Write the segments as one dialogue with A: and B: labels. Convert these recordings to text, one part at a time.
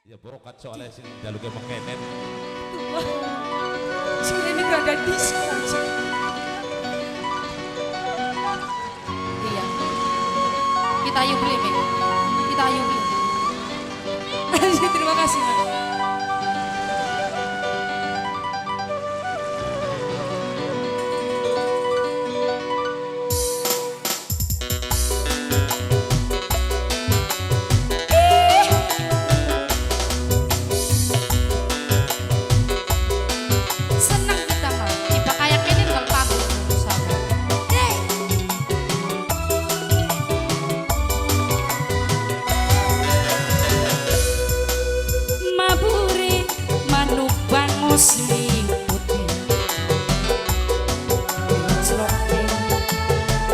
A: Ya brokat soalnya sing jaluke mekenen.
B: Sing ini rada disco. Iya. Kita ayo beli, Mik. Kita ayo beli. Terima kasih, Mas. Senang kita mah, tiba kayak ini tinggal panggung sama. Mabure manuk bangus putih mencloke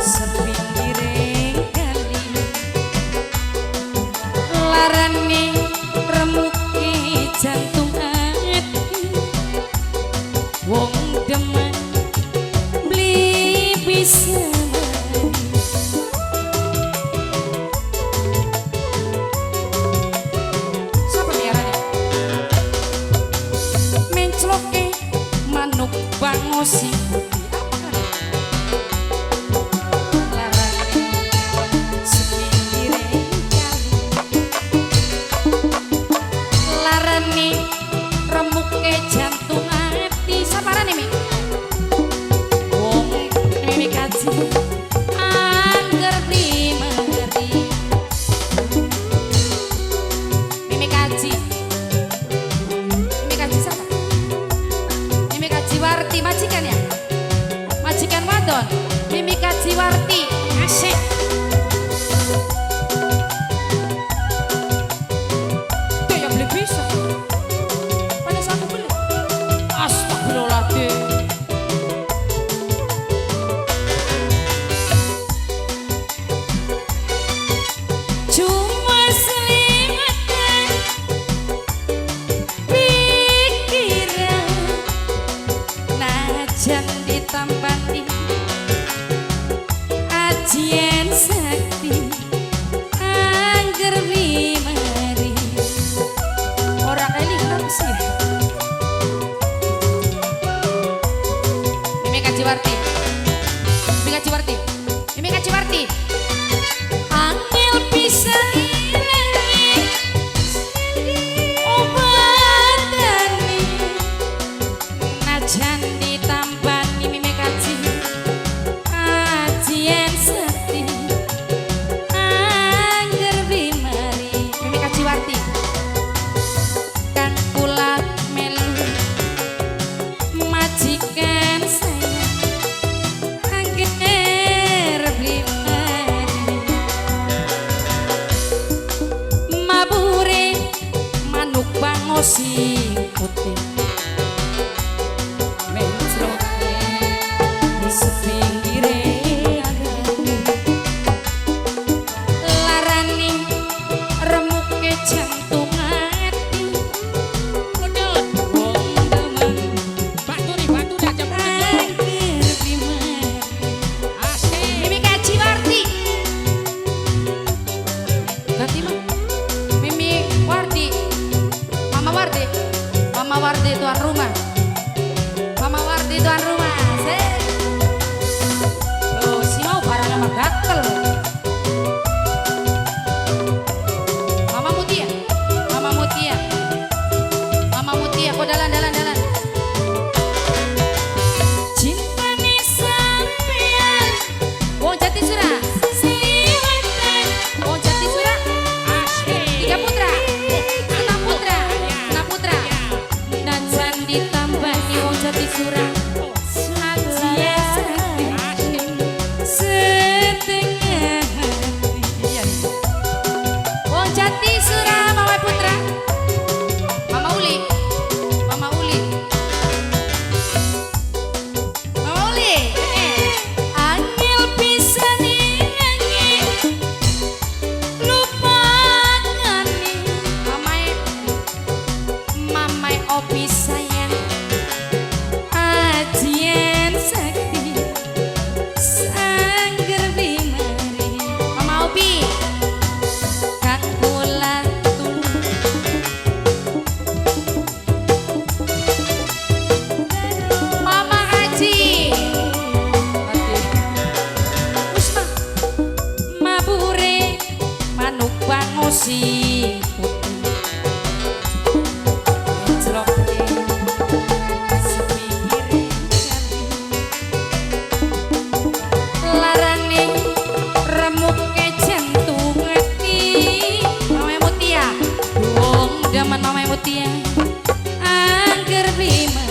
B: sepinggire kali larane remuke jantung ati wong demen beli bisa mari. Siapa miaranya? Mencloke manuk bangosi putih apa kan? Larane sepinggire kali larane remuke jantung ati saparane mi wong mimi kaji angger beli mari mimi kaji mimi kaji siapa? Mimi kaji Warti majikan ya? Majikan wadon Mimi kaji Warti asik. Tuh ya beli bisa. Pada saat aku beli. Astagfirullahaladzim. Cuma selingatan pikiran najan ditampani ajian sakti angger mari ora kelingan sih. Mimi Kaji Warti, Mimi Kaji Warti, Mimi Kaji Warti angel bisa ilangi obatane najan ditampani Mimi Kaji ajian sakti angger mari Mimi Kaji Warti kan kula melu majikan saya angger beli mari mabure manuk bangosi putih mencloke di sepinggire kali larane remuke jantung ati
C: Pundut.
B: wong demen
C: Baturi baturi aja pundut.
B: angger bimari
C: Asik.
B: Mimi Kaji Warti. Ganti mah. Mimi Wardi. Mama Wardi. Mama Wardi tuan rumah. Mama Wardi tuan rumah. Se. Loh, si mau barang sama gatel. Mama Mutia. Mama Mutia. Mama Mutia, kok dalan dalan dalan. Cintane sampean Wong Jati Sura seliwatan Wong Jati Sura
C: Asik.
B: tiga putra enam putra enam putra najan ditampani sing putih ngejloke sepinggire kali larane remuke jantung ati. Mama Mutia, wong demen Mama Mutia angger beli.